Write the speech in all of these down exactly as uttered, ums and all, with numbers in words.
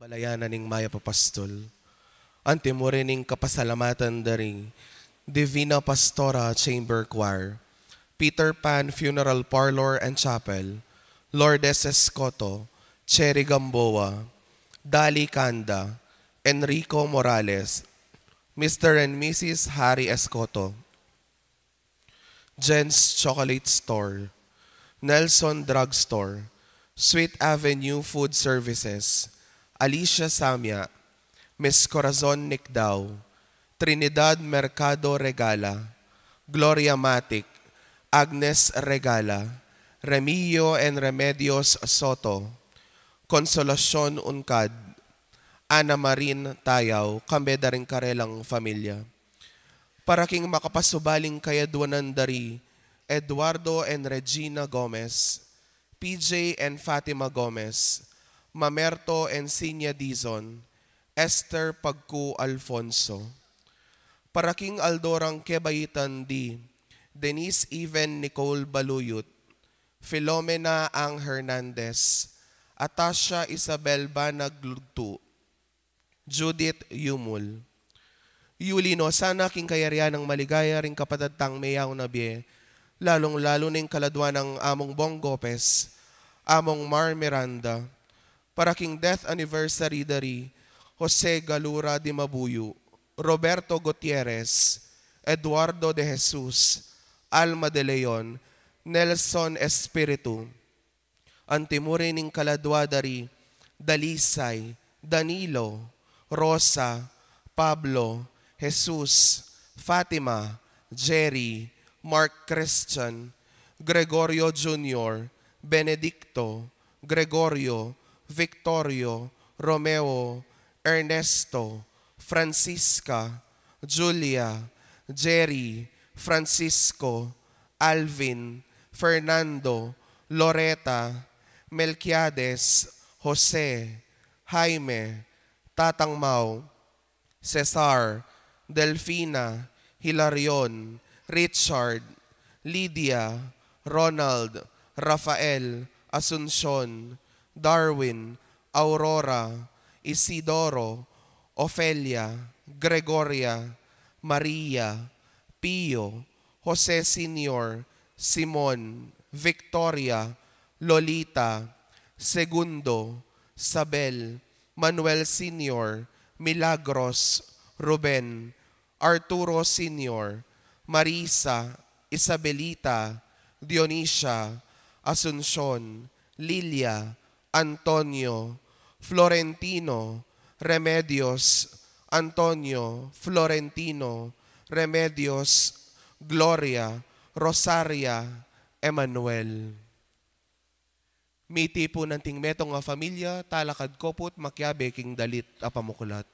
Palayanan ning mayap a pastul. Antimurin ning kapasalamatan da ring Divina Pastora Chamber Choir, Peter Pan Funeral Parlor and Chapel, Lourdes Escoto, Cherry Gamboa, Dali Canda, Enrico Morales, Mister and Missus Harry Escoto, Jen's Chocolate Store, Nelson Drug Store, Sweet Avenue Food Services, Alicia Samia, Miss Corazon Nicdao, Trinidad Mercado Regala, Gloria Matic, Agnes Regala, Remio and Remedios Soto, Consolacion Uncad, Ana Marin Tayao, kambe da ring karelang familia. Para king makapasubaling kayadwanan da ri Eduardo and Regina Gomez, P J and Fatima Gomez, Mamerto and Sinya Dizon, Esther Pagku Alfonso. Para king aldo rang kebaitan di Denise Even Nicole Baluyut, Filomena Ang Hernandez, Atasha Isabel Banag Lugtu, Judith Yumul. Yuli no sana king kayarian nang maligaya ring kapatad tang meyaun a bie, lalung-lalu ning kaladwa nang Among Bong Gopez, Among Mar Miranda, para king death anniversary da ri Jose Galura de Mabuyu, Roberto Gutierrez, Eduardo de Jesus, Alma de Leon, Nelson Espiritu. Antimurin ning kaladwa da ri Dalisay, Danilo, Rosa, Pablo, Jesus, Fatima, Jerry, Mark Christian, Gregorio Junior, Benedicto, Gregorio, Victorio, Romeo, Ernesto, Francisca, Julia, Jerry, Francisco, Alvin, Fernando, Loreta, Melquiades, Jose, Jaime, Tatang Mau, Cesar, Delfina, Hilarion, Richard, Lydia, Ronald, Rafael, Asuncion, Darwin, Aurora, Isidoro, Ofelia, Gregoria, Maria, Pio, Jose Senior, Simon, Victoria, Lolita, Segundo, Sabel, Manuel Senior, Milagros, Ruben, Arturo Senior, Marisa, Isabelita, Dionisia, Asuncion, Lilia, Antonio, Florentino, Remedios, Antonio, Florentino, Remedios, Gloria, Rosaria, Emmanuel. Miti pu nanting metung a familia, talakad ko pu't makiabe king dalit a pamuklat.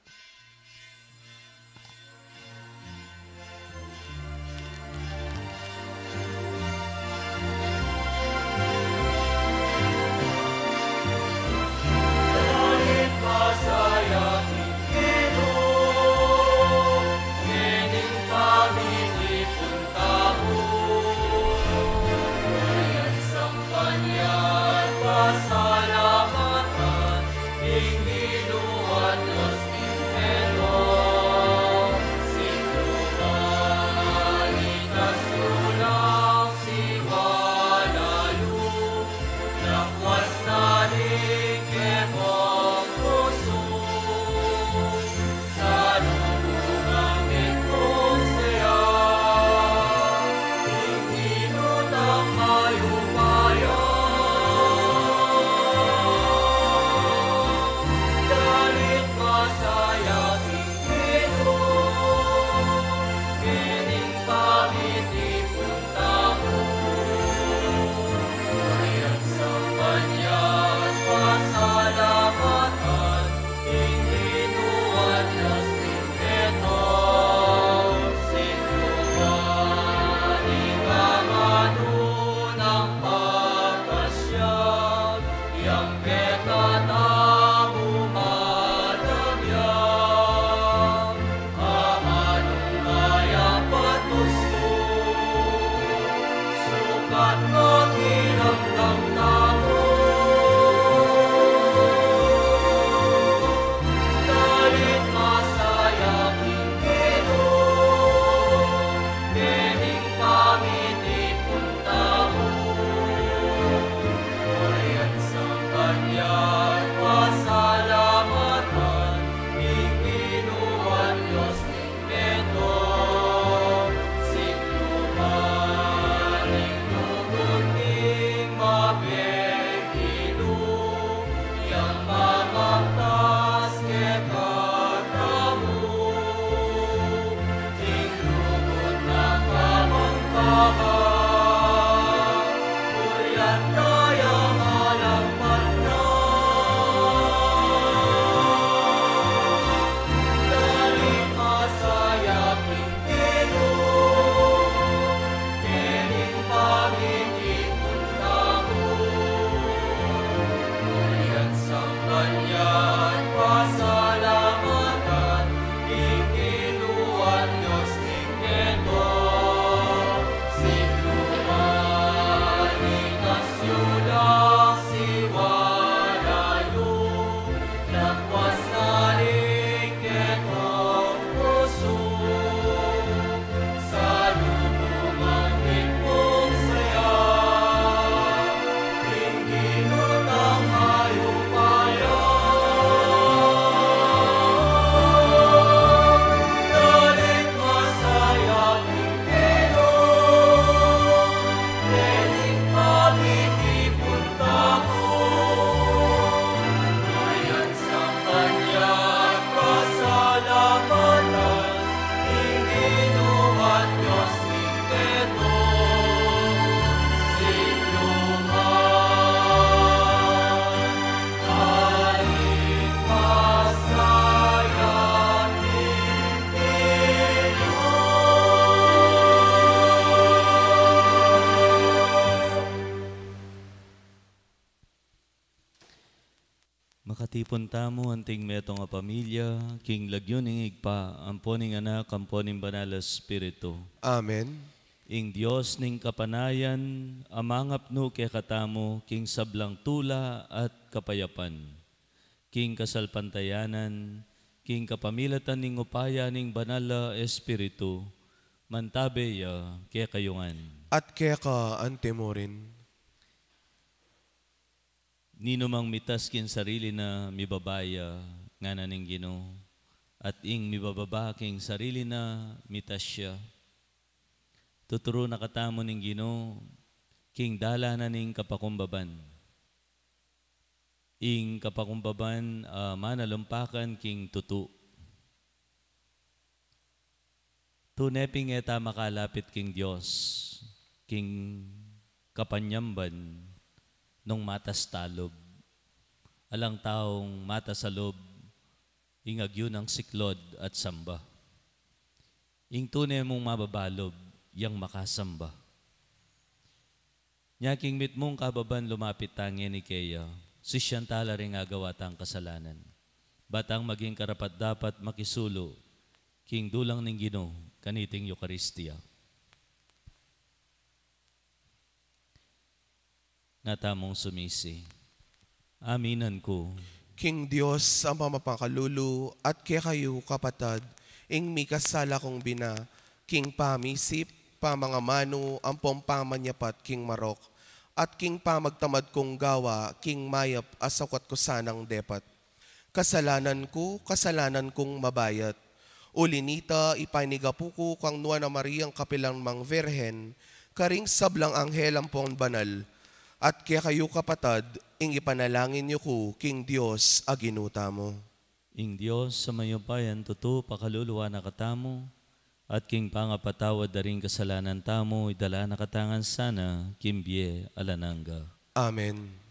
Tipun tamu anting metung a pamilya, king lagyu ning Ibpa, ampo ning Anak, ampo ning Banal a Espiritu. Amen. Ing Dios ning kapanayan, amangapnu kekatamu, king sablang tula at kapayapan. King kasalpantayanan, king kapamilatan ning upaya ning Banal a Espiritu, mantabe ya kekayu ngan. At keka antimurin. Ninumang mitas king sarili na mibaba ya, ngana ning Ginu, at ing mibababa king sarili na mitas ya. Tuturu na katamu ning Ginu, king dalan na ning kapakumbaban. Ing kapakumbaban, a, manalumpakan king tutu. Tune pin e ta makalapit king Dios, king kapanyamban nung matas ta lub. Alang taung matas a lub, ing agyu nang siklod at samba. Ing tune mung mababa lub, yang makasamba. Nya king mitmung kababan lumapit ta ngeni keya, sisian ta la ring agawa tang kasalanan. Ba tang maging karapat-dapat makisulu king dulang ning Ginu, kaniting Eukaristia. Nga tamung sumisi. Aminan ku. King Dios, Ama mapakalulu, at kekayu, kapatad, ing mikasala kung bina, king pamisip, pamangamanu, ampong pamanyapat king marok, at king pamagtamad kung gawa, king mayap a saukat ku sanang depat. Kasalanan ku, kasalanan kung mabayat. Uli nita, ipanigapu ku kang Nuan a Mariang kapilan mang Virgen, karing sablang anghel ampong banal, at kekayu, kapatad, ing ipanalangin yu ku king Dios a Ginu tamu. Ing Dios a mayupayang tutu pakaluluan na katamu, at king pangapatawad da ring kasalanan tamu, idala na katamu ngan sana king bie alang angga. Amen.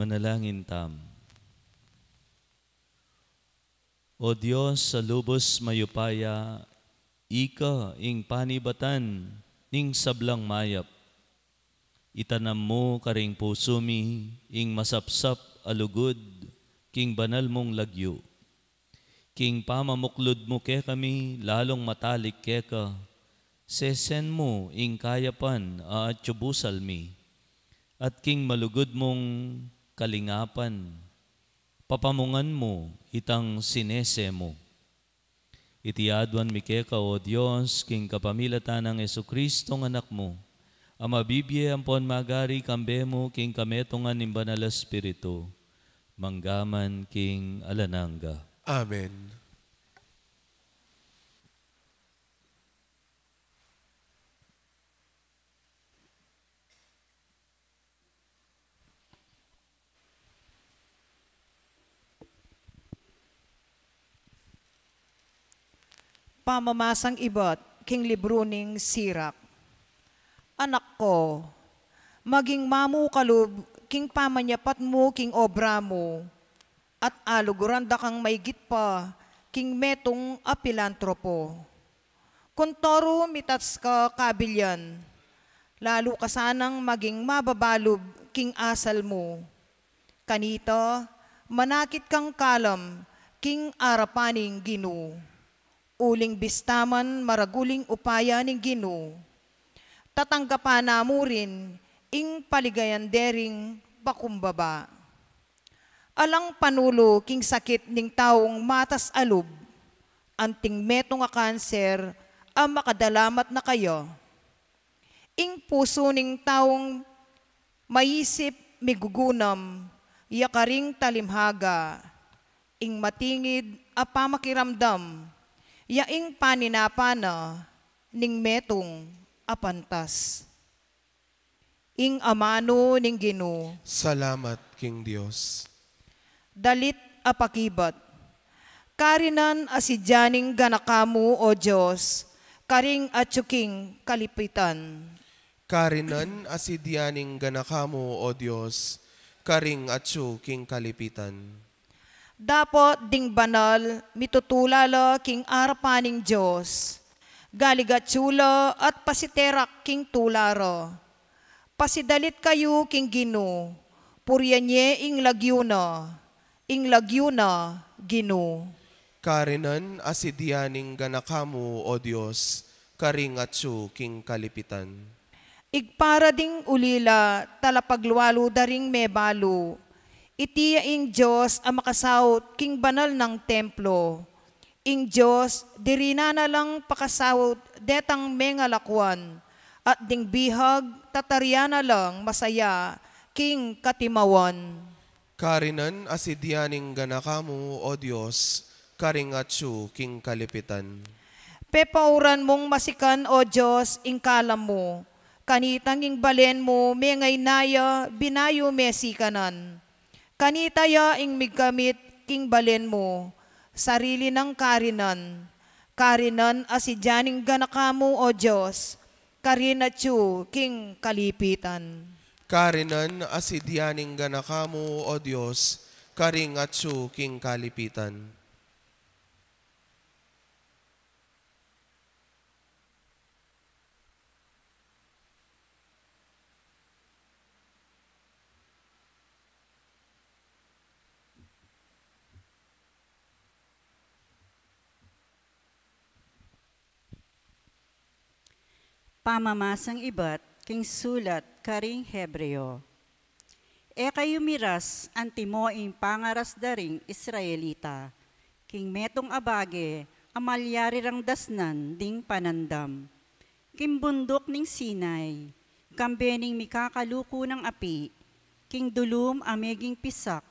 Manalangin tamu. O Dios a lubus mayupaya, ika ing panibatan ning sablang mayap. Itanam mu karing pusu mi ing masapsap a lugud king banal mung lagyu. King pamamuklud mu kekami lalung matalik keka, sesen mu ing kayapan a atyu busal mi, at king malugud mung kalingapan, papamungan mu itang sinese mu. Iti aduan mi keka, O Dios, king kapamilatan nang Jesucristong Anak mu, a mabibie ampon magari kambe mu king kametungan ning Banal a Espiritu, mangga man king alang angga. Amen. Pamamasang ibat king libru ning Sirak. Anak ko, maging mamu ka lub king pamanyapat mu king obra mu, at aluguran da kang maigit pa king metung a pilantropo. Kuntoru mitats ka kabilian, lalu ka sanang maging mababalub king asal mu. Kanita, manakit kang kalam king arapan ning Ginu. Uling bista man maragul ing upaya ning Ginu, tatanggapan na mu rin ing paligayan dering pakumbaba. Alang panulu king sakit ning taung matas a lub, anting metung a kanser a makadalamat na kaya. Ing pusu ning taung maisip migugunam, ya karing talimhaga, ing matingid a pamakiramdam, ya ing paninapa na ning metung a pantas. Ing amanu ning Ginu. Salamat king Dios. Dalit a pakibat. Karinan a sidya ning ganaka mu, O Dios, karing atyu king kalipitan. Karinan a sidya ning ganaka mu, O Dios, karing atyu king kalipitan. Dapot ding banal mitutula la king arapan ning Dios, galigatsu la at pasiterak king tula ra. Pasidalit kayu king Ginu, purian ye ing lagyu na, ing lagyu na Ginu. Karinan a sidya ning ganaka mu, O Dios, karing atyu king kalipitan. Igpara ding ulila talapaglualu da ring mebalu. Iti ya ing Dios a makasaut king banal nang templo. Ing Dios dirinan na lang pakasaut detang mengalakuan, at ding bihag tatarian na lang masaya king katimawan. Karinan a sidya ning ganaka mu, O Dios, karing atyu king kalipitan. Pepauran mung masikan, O Dios, ing kalam mu, kanitang ing balen mu mengaina ya binayu mesikanan. Kanita ya ing migkamit king balen mu, sarili nang karinan. Karinan a sidya ning ganaka mu, O Dios, karing atyu king kalipitan. Karinan a sidya ning ganaka mu, O Dios, karing atyu king kalipitan. Pamamasang ibat king sulat karing Hebreo. E kayu miras antimo ing pangaras da ring Israelita king metung a bage a malyari rang dasnan ding panandam. King bunduk ning Sinai, kambe ning mikakaluku nang api, king dulum a meging pisak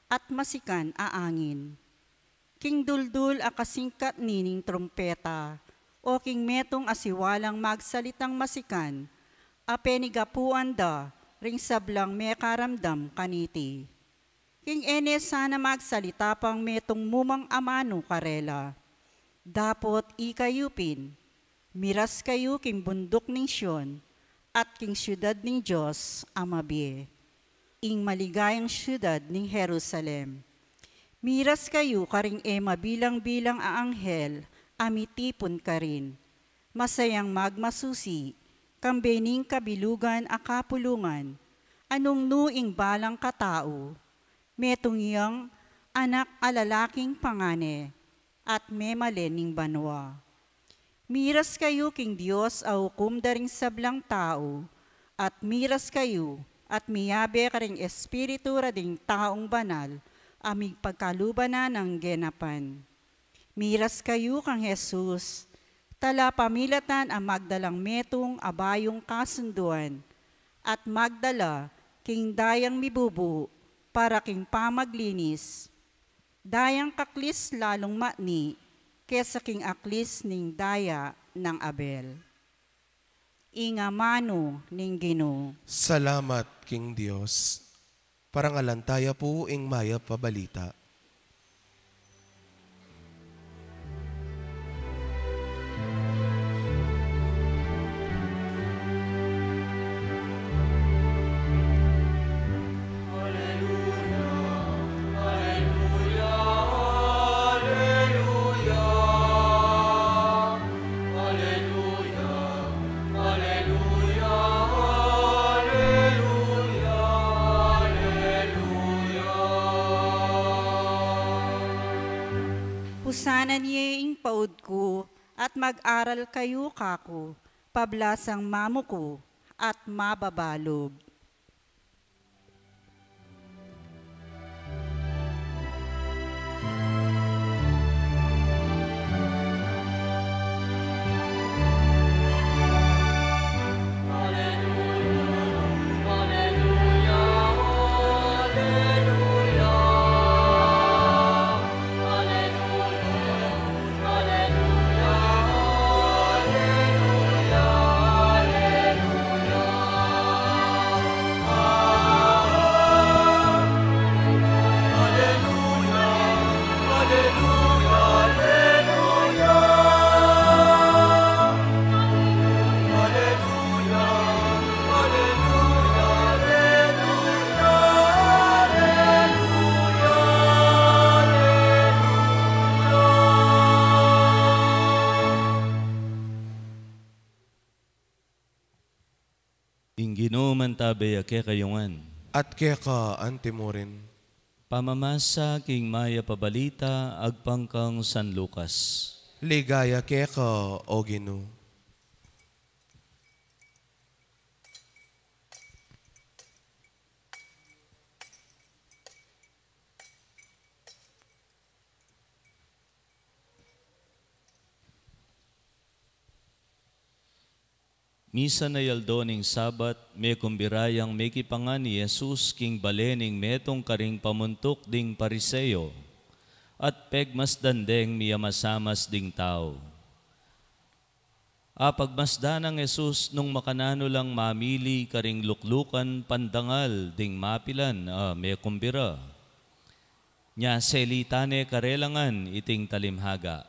at masikan a angin. King duldul a kasingkat nining trumpeta, o king metung a siwalang magsalitang masikan, a penigapuan da ring sablang mekaramdam kaniti. King e ne sana magsalita pang metung mumang amanu karela. Dapot ikayu pin, miras kayu king bunduk ning Sion at king siudad ning Dios a mabie. ing maligayang siudad ning Jerusalem. Miras kayu karing e mabilang-bilang a anghel a mitipun karin. Masayang magmasusi, kambe ning kabilugan a kapulungan, a nung nu ing balang katau, metung yang anak a lalaking pangane, at memalen ning banua. Miras kayu king Dios a ukum da ring sablang tau, at miras kayu at miyabe karing Espiritu ra ding taung banal a migpagkaluban na nang genapan. Miras kayu kang Jesus, talapamilatan a magdalang metung a bayung kasunduan, at magdala king dayang mibubu para king pamaglinis, dayang kaklis lalung matni kesa king aklis ning daya nang Abel. Ing amanu ning Ginu. Salamat king Dios. Parangalan taya pu ing mayap a balita. Pusanan ye ing paud ku, at mag-aral kayu kaku, pablasang mamuku at mababalub. Ing Ginu mantabe ya kekayu ngan. At keka antimurin. Pamamasa king mayap a balita agpang kang San Lucas. Ligaya keka, O Ginu. Misan a aldo ning Sabat, mekumbira yang mekipangan i Jesus king bale ning metung karing pamuntuk ding Pariseo, at pegmasdan deng miyamasamas ding tau. Apagmasdan nang Jesus nung makananu lang mamili karing luklukan pandangal ding mapilan a mekumbira. Nya selita ne karela ngan iting talimhaga.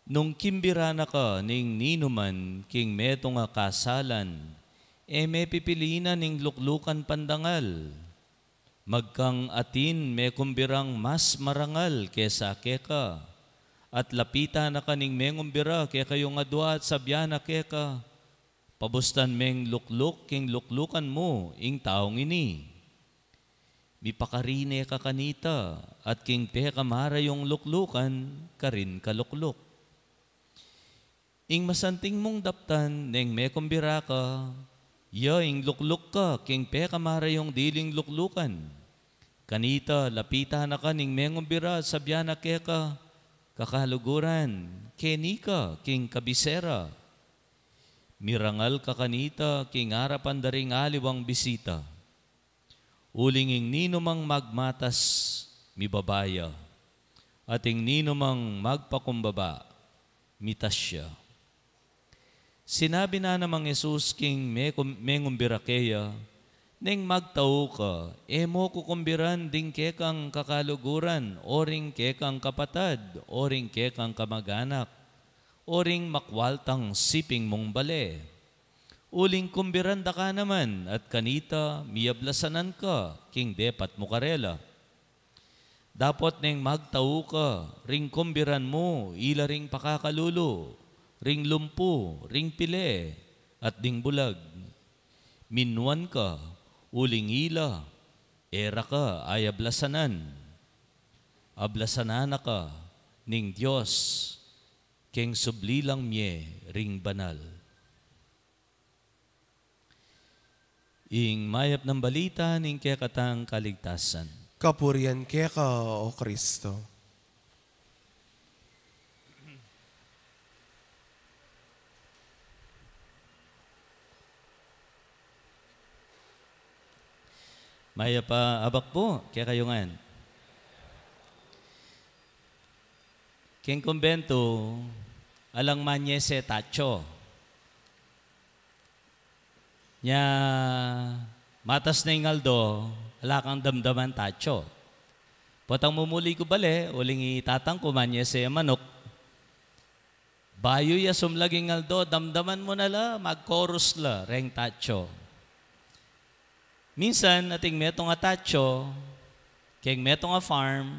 Nung kimbira na ka ning ninuman king metung a kasalan, e me pipilinan ing luklukan pandangal. Magkang atin mekumbirang mas marangal kesa keka, at lapitan na ka ning mengumbira kekayung adua at sabian na keka, pabustan meng lukluk king luklukan mu ing taung ini. Mipakarine ka kanita, at king pekamarayung luklukan karin ka lukluk. Ing masanting mung daptan neng mekumbira ka, ya ing lukluk ka king pekamarayung diling luklukan. Kanita lapitan na ka ning mengumbira at sabian na keka, kakaluguran, keni ka king kabisera. Mirangal ka kanita king arapan da ring aliwang bisita. Uling ing ninumang magmatas, mibaba ya, at ing ninumang magpakumbaba, mitas ya. Sinabi na namang Jesus king mekum-, mengumbira keya, neng magtau ka, e mo kukumbiran ding kekang kakaluguran, o ring kekang kapatad, o ring kekang kamaganak, o ring makwaltang siping mung bale. Uling kumbiran da ka naman, at kanita miyablasanan ka king depat mu karela. Dapot neng magtau ka, ring kumbiran mu, ila ring pakakalulu, ring lumpu, ring pile, at ding bulag. Minuan ka, uling ila, e ra ka ayablasanan. Ablasanan na ka ning Dios, keng subli lang mie ring banal. Ing mayap nang balita ning kekatang kaligtasan. Kapurian keka, O Kristo. Mayap a abak pu kekayu ngan. Keng kumbentu, alang manyese tacho. Nya, matas na ing aldo, ala kang damdaman tacho. Potang mumuli ku bale, uling i tatang ku manyese manuk. Bayu ya sumlag ing aldo, damdaman mu na la, mag-chorus la, reng tacho. Minsan, ating metung a tacho, keng metung a farm,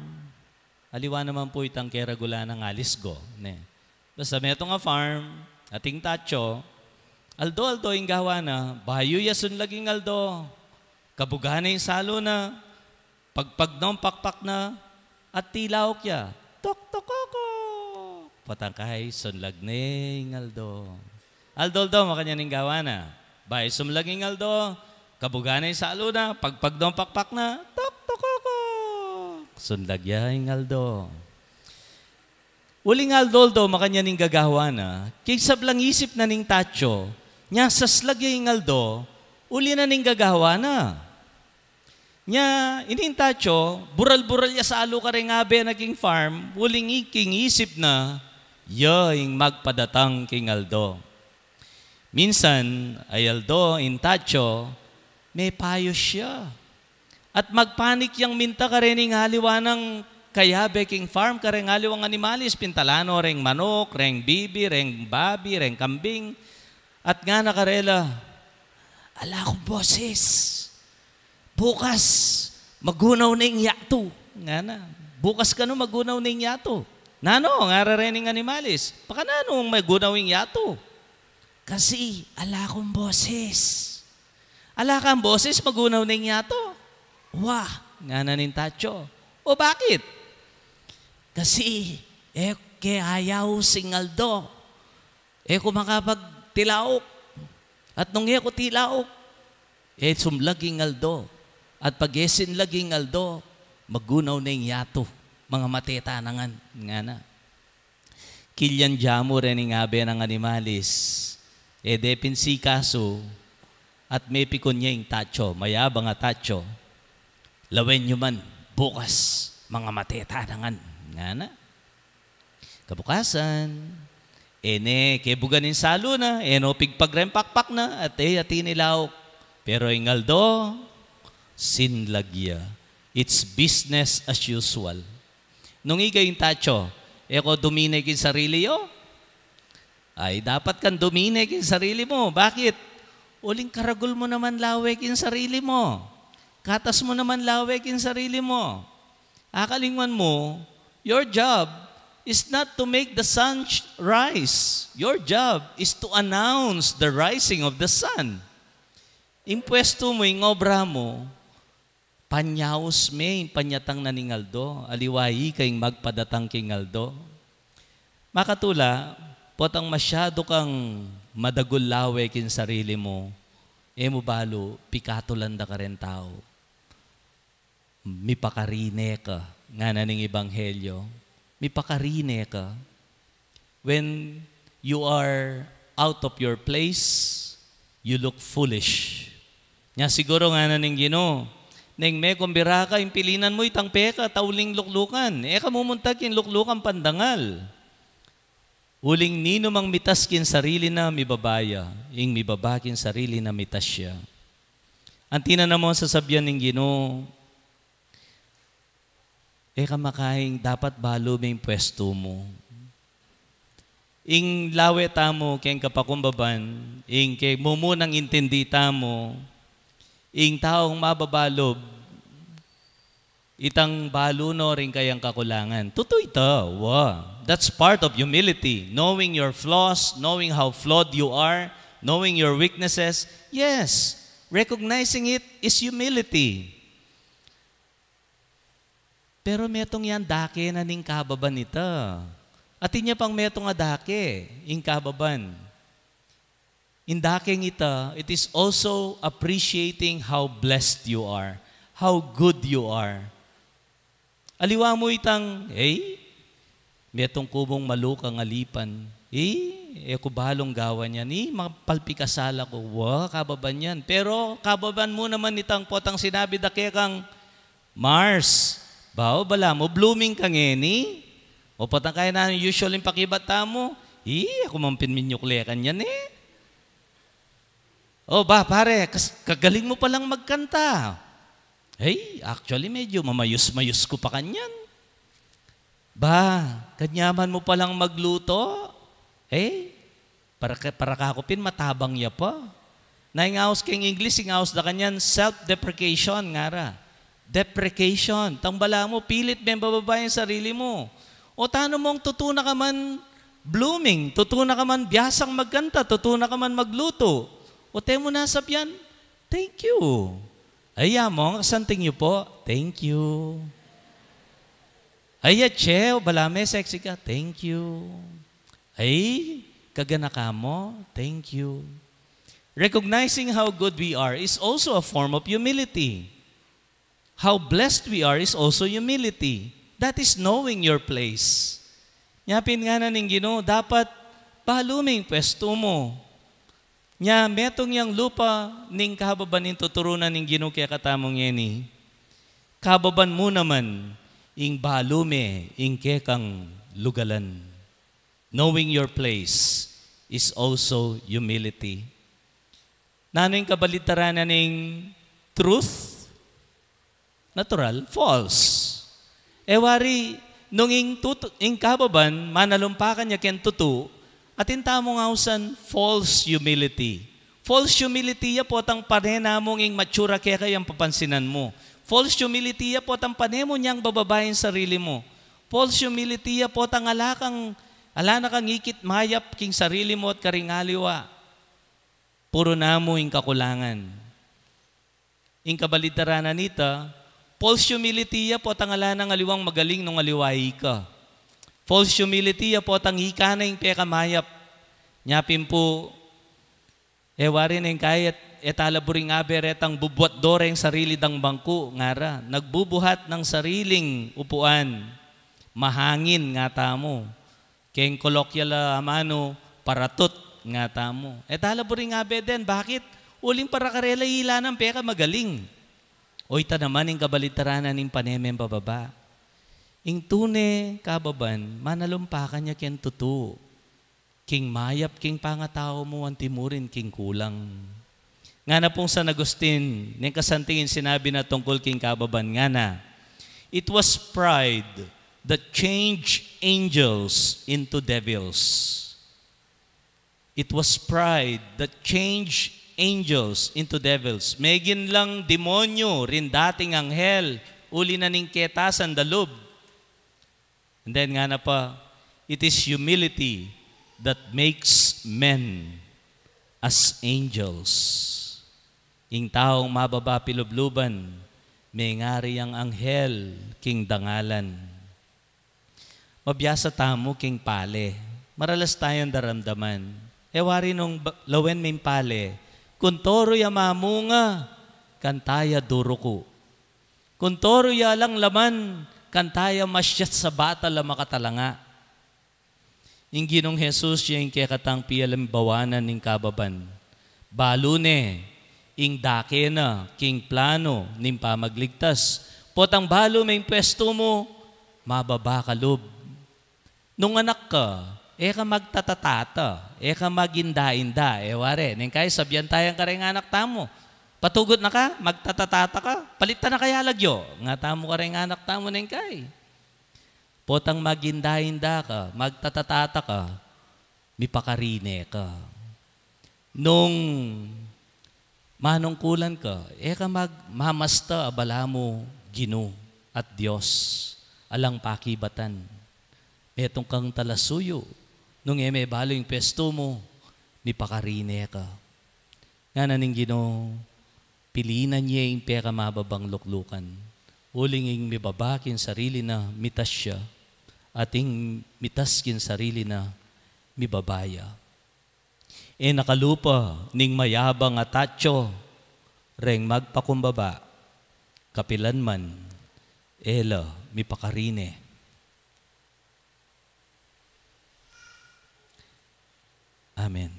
aliwa naman pu itang keragulan nang alisgo, ne. Basta metung a farm, ating tacho, aldo-aldo ing gawa na, bayu ya sunlag ing aldo, kabuga na ing salu na, pagpag na, pakpak na, at tilauk ya. Tok, tok, koko! Potang kai, sunlag ne ing aldo. Aldo-aldo, makanyan ing gawa na. Bayu sumlag ing aldo, kabuga na ing salu na, pagpag na, pakpak na, tok, tok, koko! Sunlag ya ing aldo. Uling aldo-aldo, makanyan ing gagawa na, king sablang isip na ning tacho, nya saslag ya ing aldo, uli na ning gagawa na. Nya, ining tacho, bural-bural ya salu kareng abe na king farm, uling i king isip na, ya ing magpadatang king aldo. Minsan, ay aldo, ing tacho, mepayus ya. At magpanik yang minta karening aliwa nang kayabe king farm, kareng aliwang animalis, pintalan no reng manuk, reng bibi, reng babi, reng kambing. At ngana karela, "Ala kung boses. Bukas, magunaw na ing yatu." Ngana, "Bukas kanu magunaw na ing yatu." "Nanu?" ngara rening animalis. "Pakananu magunaw ing yatu?" "Kasi ala kung boses." "Ala kang boses, magunaw na ing yatu?" "Wa," ngana ning tacho. "O bakit?" "Kasi e ke ayaus ing aldo. E ku makapagtilauk. At nung e ku tilauk, e sumlag ing aldo. At pag e sinlag ing aldo, magunaw na ing yatu. Mangamate ta na ngan," ngana. Kilyan dyamu rening abe nang animalis, e de pin sikasu, at mepikun ya ing tacho, mayabang a tacho, "Lawen yu man, bukas, mangamate ta na ngan," ngana. Kabukasan, e ne kebugan ing salu na, e no pigpag reng pakpak na, at e ya tinilauk. Pero ing aldo, sinlag ya. It's business as usual. Nung iga ing tacho, "E ko dumine king sarili yu?" Ay, dapat kang dumine king sarili mu. Bakit? Uling karagul mu naman lawe king sarili mu. Katas mu naman lawe king sarili mu. Akalingwan mu, your job is not to make the sun sh-, rise. Your job is to announce the rising of the sun. Ing pwestu mu, ing obra mu, panyaus me ing panyatang na ning aldo, aliwa ika ing magpadatang king aldo. Makatula, potang masyadu kang madagul lawe king sarili mu, e mu balu, pikatulan da ka reng tau. Mipakarine ka, ngana ning ebanghelyo. Mipakarine ka. When you are out of your place, you look foolish. Nya siguru ngana ning Ginu, neng mekumbira ka, impilinan mu itang peka, ta uling luklukan. E ka mumuntag king luklukang pandangal. Uling ninumang mitas king sarili na, mibaba ya. Ing mibaba king sarili na, mitas ya. Anti na naman sasabian ning Ginu, e ka makaing dapat balu me ing pwestu mu. Ing lawe tamu keng kapakumbaban, ing keng mumunang intindi tamu, ing taung mababa lub, itang balu no ring kayang kakulangan. Tutu ita, wa. That's part of humility. Knowing your flaws, knowing how flawed you are, knowing your weaknesses. Yes, recognizing it is humility. Pero metung yang dake na ning kababan ita. Atin ya pang metung a dake, ing kababan. Ing dakeng ita, it is also appreciating how blessed you are, how good you are. Aliwa mu itang, "Ey, metung ku mung malu kang alipan. Ey, e ku balung gawan yan. Ey, mapalpikasala ku." Wa, kababan yan. Pero kababan mu naman itang potang sinabi da kekang, "Mars, bau, balamu blooming ka ngeni." O potang kaya na usual ing pakibat tamu, "Ey, aku mang pin minyuklekan yan e." "O ba, pare, kas-, kagaling mu palang magkanta." "Ey, actually, medyo mamayus-mayus ku pa kanyan." "Ba, kanyaman mu palang magluto." "Ey, para ka, para kaku pin matabang ya pa." Na ing aus keng English, ing aus da kanyan, self-deprecation, ngara. Deprecation. Tang balamu, pilit meng bababa ing sarili mu. O tanu mung tutu na ka man blooming, tutu na ka man biasang magkanta, tutu na ka man magluto. O te mu na sabian, "Thank you." "Ay, among, kasanting yu po." "Thank you." "Ay, atse, o balamu, sexy ka." "Thank you." "Ay, kagana ka mo." "Thank you." Recognizing how good we are is also a form of humility. How blessed we are is also humility. That is knowing your place. Nya pin ngana ning Ginu, dapat balu me ing pwestu mu. Nya metung yang lupa ning kababan ing tuturu na ning Ginu kekatamu ngeni. Kababan mu naman ing balu me ing kekang lugalan. Knowing your place is also humility. Nanu ing kabaligtaran na ning truth? Natural, false. E wari, nung ing tutu-, ing kababan, manalumpakan ya keng tutu, atin tamung ausan false humility. False humility ya potang pane namung ing mature keka yang papansinan mu. False humility ya potang pane mu nyang bababa ing sarili mu. False humility ya potang ala kang, ala na kang ikit mayap king sarili mu at karing aliwa. Puru namu ing kakulangan. Ing kabaligtaran na nita, false humility ya potang ala nang aliwang magaling nung aliwa ika. False humility ya potang ika na ing pekamayap. Nya pin pu, e wari neng kaya, e tala buring abe retang bubuat do reng sarili dang bangku, ngara, nagbubuhat ng sariling upuan, mahangin ngatamu. Keng kolokyal a amanu, paratut ngatamu. E tala buring abe den, bakit? Uling para karela ila nang pekamagaling. O ita naman ing kabaligtaran na ning pane meng bababa. Ing tune kababan, manalumpakan ya keng tutu. King mayap king pangatau mu, anti mu rin king kulang. Ngana pung San Agustin, neng kasanting ing sinabi na tungkul king kababan, ngana, "It was pride that changed angels into devils." It was pride that changed angels into devils. Megin lang demonyo ring dating anghel, uli na ning ketasan da lub. And then ngana pa, "It is humility that makes men as angels." Ing taung mababa pilubluban, mengari yang anghel king dangalan. Mabiasa tamu king pale. Maralas tayung daramdaman. E wari nung ba-, lawen meng pale, kuntoru ya mamunga, kanta ya duruku. Kuntoru ya alang laman, kanta ya masyat sa batal a makatalanga. Ing Ginung Jesus ya ing kekatang pialimbawanan ning kababan. Balu ne ing dake na king plano ning pamagligtas. Potang balu me ing pwestu mu, mababa ka lub. Nung anak ka, e ka magtatatata, e ka maginda-inda, e ware, neng kai sabian taya kareng anak tamu, "Patugut na ka, magtatatata ka, palitan na kaya lagyu," nga tamu kareng anak tamu neng kai. Potang maginda-inda ka, magtatatata ka, mipakarine ka. Nung manungkulan ka, e ka mag-, mamasta a balamu Ginu at Dios, alang pakibatan. Metung kang talasuyu, nung e me balu ing pwestu mu, mipakarine ka. Ngana ning Ginu, pilinan ye ing pekamababang luklukan. Uling ing mibaba king sarili na, mitas ya, at ing mitas king sarili na, mibaba ya. E nakalupa ning mayabang a tatsu reng magpakumbaba, kapilan man e la mipakarine. Amen.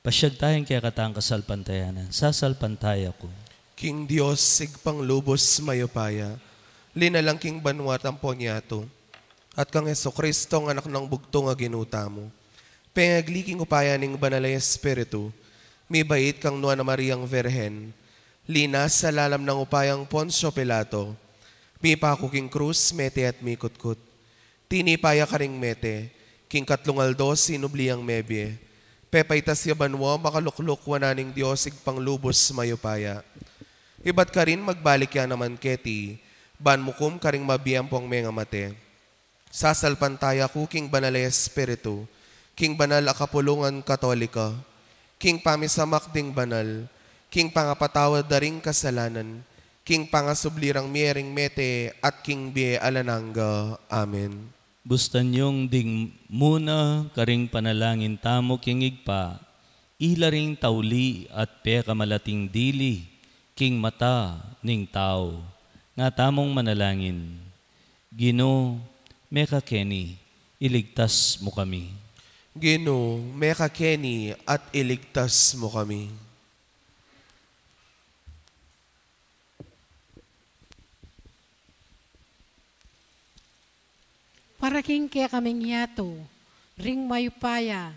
Pasyag tayang kekatang kasalpantayanan. Sasalpantaya ku king Dios, Ibpang lubus mayupaya, linalang king banua at ampon yatu, at kang Jesucristo, a Anak nang bugtung a Ginu tamu, pengagli king upaya ning Banal a Espiritu, mibait kang Nuan a Mariang Virgen, linasa lalam nang upayang Poncio Pilato, mipaku king krus, mete at mikutkut. Tinipa ya karing mete, king katlung aldo sinubli yang mebie. Pepaitas ya banua, makalukluk wanan ning Dios Ibpang lubus mayupaya. Ibat karin magbalik ya naman keti, ban mukum karing mabie ampong mengamate. Sasalpantaya ku king Banal a Espiritu, king banal a kapulungan Katolika, king pamisamak ding banal, king pangapatawad da ring kasalanan, king pangasubli rang mie ring mete, at king bie alang angga. Amen. Bustan yung ding muna karing panalangin tamu king Ibpa, ila ring tauli at pekamalating dili king mata ning tau. Nga tamung manalangin. Ginu, mekakeni, iligtas mu kami. Ginu, mekakeni at iligtas mu kami. Para king kekaming yatu, ring mayupaya,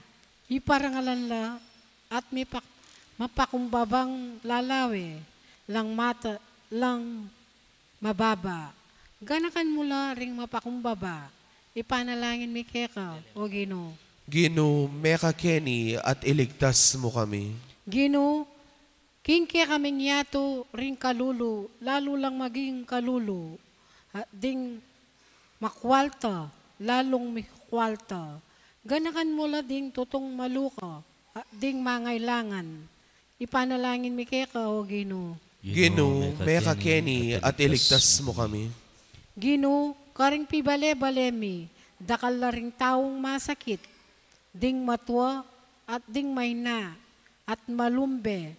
iparangalan la at mipak-, mapakumbabang lalawe, lang mata, lang mababa. Ganakan mu la ring mapakumbaba, ipanalangin mi keka, O Ginu. Ginu, mekakeni at iligtas mu kami. Ginu, king kekaming yatu ring kalulu, lalu lang maging kalulu, at ding makwalta, lalung mikwalta. Ganakan mu la ding tutung maluka, at ding mangailangan. Ipanalangin mi keka, O Ginu. Ginu, mekakeni at iligtas mu kami. Ginu, karing pibale-bale mi, dakal la ring taung masakit, ding matua, at ding maina, at malumbe,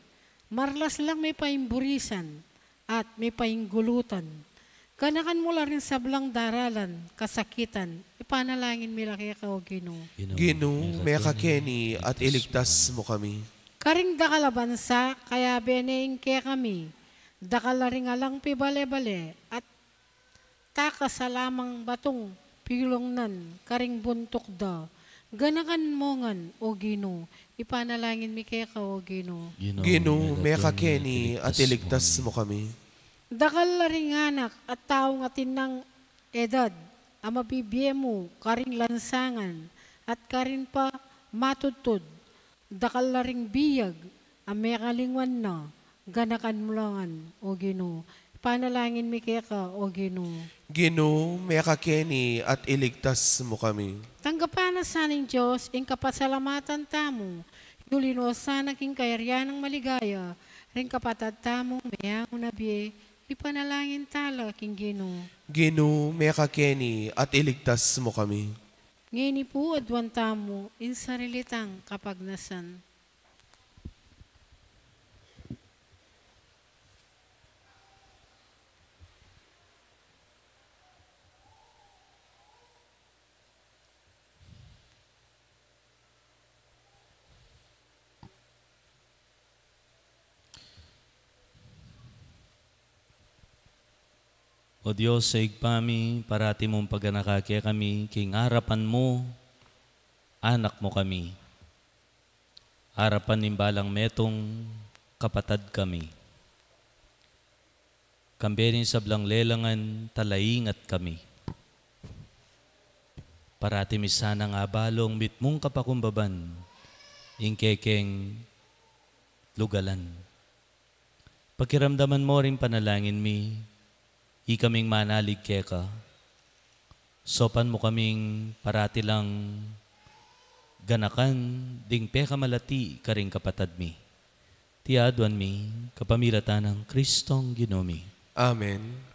marlas lang mipaimburisan, at mipainggulutan. Ganakan mu la ring sablang daralan, kasakitan, ipanalangin mi la keka, O Ginu. Ginu, mekakeni at iligtas mu kami. Karing dakal a bansa, kayabe ne ing kekami, dakal la ring alang pibale-bale, at takas a lamang batung pilungnan karing buntuk da. Ganakan mu ngan, O Ginu, ipanalangin mi keka, O Ginu. Ginu, mekakeni at iligtas mu kami. Dakal la ring anak at taung atin nang edad a mabibie mu karing lansangan at karin pa matudtud. Dakal la ring biag a mekalingwan na, ganakan mu la ngan, O Ginu. Panalangin mi keka, O Ginu. Ginu, mekakeni at iligtas mu kami. Tanggapan na sa ning Dios ing kapasalamatan tamu, yuli no sana king kayarian nang maligaya ring kapatad tamung meyangu na bie, ipanalangin tala king Ginu. Ginu, mekakeni at iligtas mu kami. Ngeni pu aduan tamu ing sarili tang kapagnasan. O Dios a Ibpa mi, parati mung paganaka kekami, king arapan mu, anak mu kami. Arapan ning balang metung, kapatad kami. Kambe ning sablang lelangan, talaingat kami. Parati mi sanang abalung mitmung kapakumbaban ing kekeng lugalan. Pakiramdaman mo ring panalangin mi, ikaming manalig keka. Saupan mu kaming parati lang ganakan ding pekamalati karing kapatad mi. Iti aduan mi kapamilatan nang Kristong Ginu mi. Amen.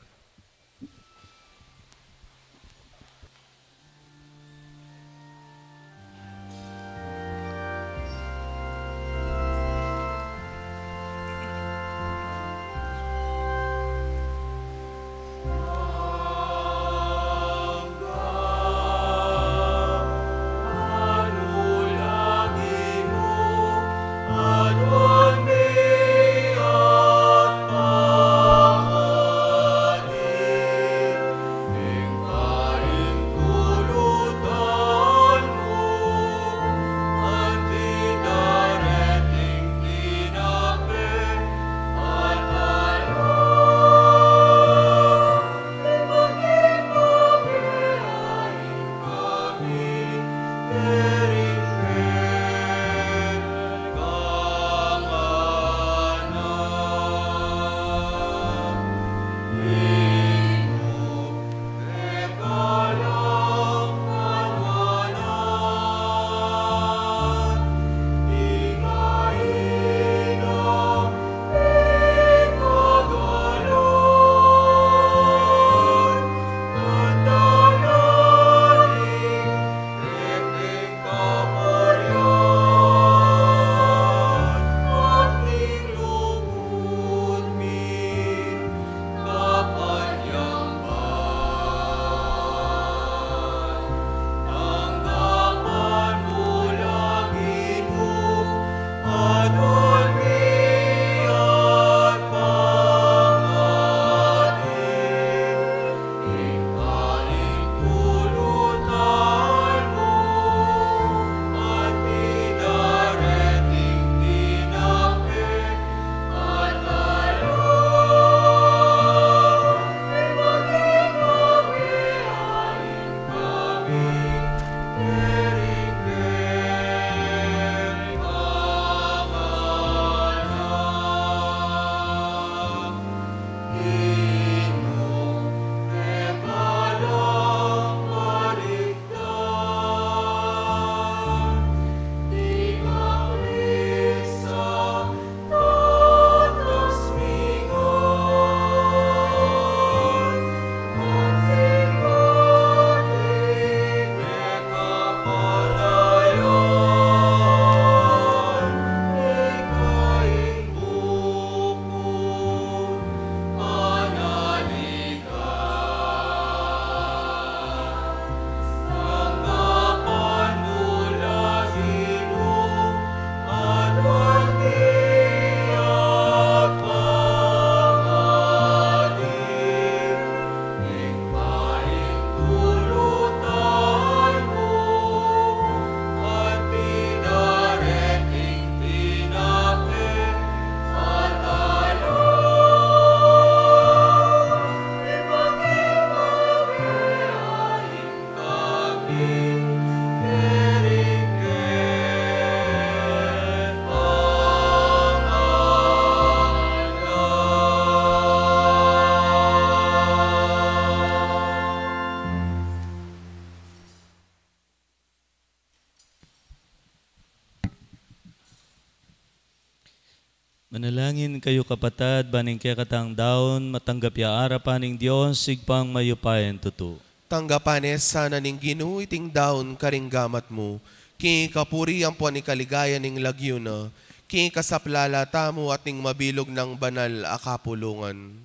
Manalangin kayu, kapatad, ban ing kekatang daun matanggap ya arapan ning Dios, Ibpang mayupayang tutu. Tanggapan ne sana ning Ginu iting daun karing gamat mu, king kapurian ampon king kaligayan ning lagyu na, king kasaplalan tamu at ning mabilug nang banal a kapulungan.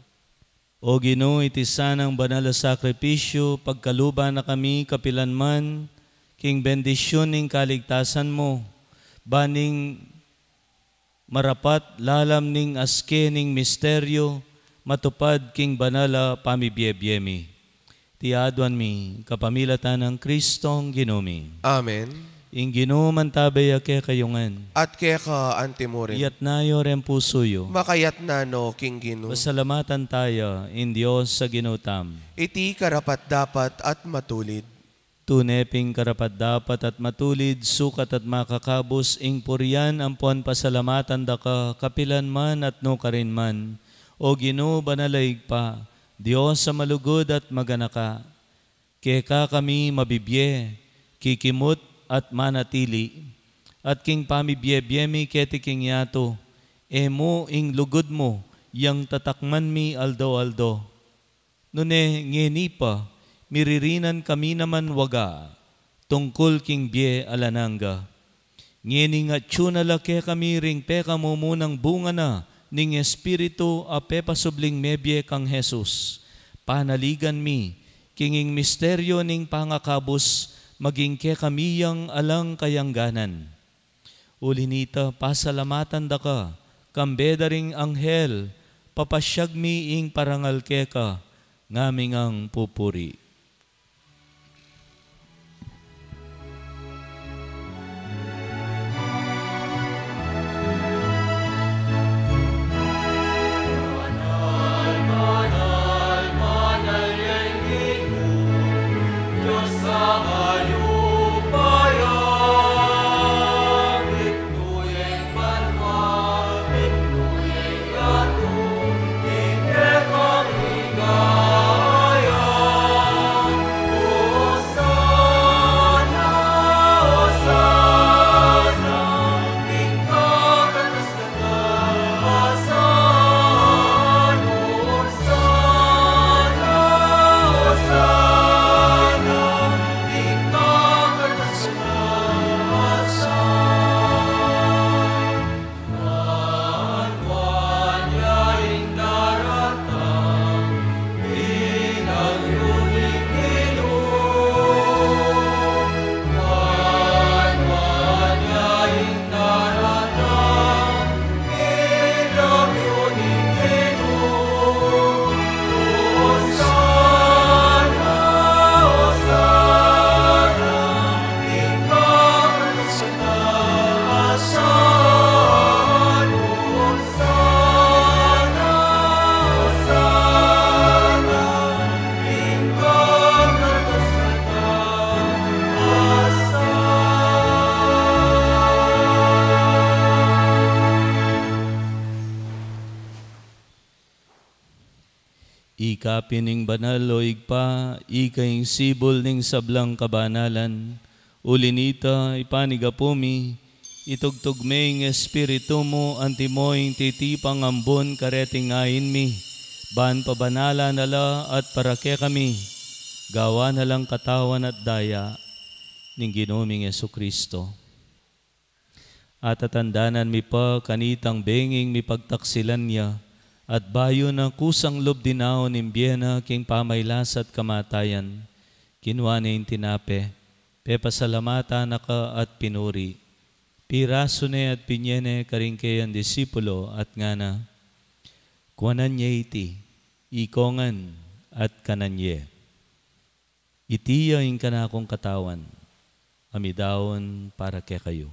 O Ginu, iti sanang banal a sakripisyu, pagkaluban na kami kapilan man king bendisyun ning kaligtasan mu, ban ing marapat lalam ning aske ning misteryu, matupad king banal a pamibiebie mi. Iti aduan mi kapamilatan nang Kristong Ginu mi. Amen. Ing Ginu mantabe ya kekayu ngan. At keka anti mu rin. Iyatas yu ring pusu yu. Makayatas no king Ginu. Pasalamatan taya ing Dios a Ginu tamu. Iti karapat-dapat at matulid. Tune pin karapat-dapat at matulid, sukat at makakabus ing purian ampon pasalamatan da ka kapilan man at nukarin man, O Ginu, banal a Ibpa, Dios a malugud at maganaka. Keka kami mabibie, kikimut at manatili, at king pamibie-bie mi keti king yatu, e mu ing lugud mu yang tatakman mi aldo-aldo. Nune ngeni pa, miririnan kami naman waga tungkul king bie alang angga. Ngeni ngan atyu na la kekami ring pekamumunang bunga na ning Espiritu a pepasubling mebie kang Jesus. Panaligan mi king ing misteryu ning pangakabus maging kekami yang alang kayangganan. Uli nita, pasalamatan da ka, kambe da ring anghel, papasyag mi ing parangal keka, ngaming ang pupuri. Ika pin ing banal, o Ibpa, ika ing sibul ning sablang kabanalan. Uli nita, ipanigapu mi, itugtug me ing Espiritu mu, antimo ing titipang ambun kareting ain mi, ban pabanalan na la at para kekami, gawan na lang katawan at daya ning Ginu ming Jesucristo. Atatandanan mi pa kanitang benging mipagtaksilan ya, at bayu na kusang lub dinaun ing bie na king pamailas at kamatayan, kinua ne ing tinape, pepasalamatan na ka at pinuri, pirasu ne at binye ne karing kayang disipulo at ngana, Kuanan ye iti, ikongan, at kanan ye. Iti ya ing kanakung katawan, a midaun para kekayu.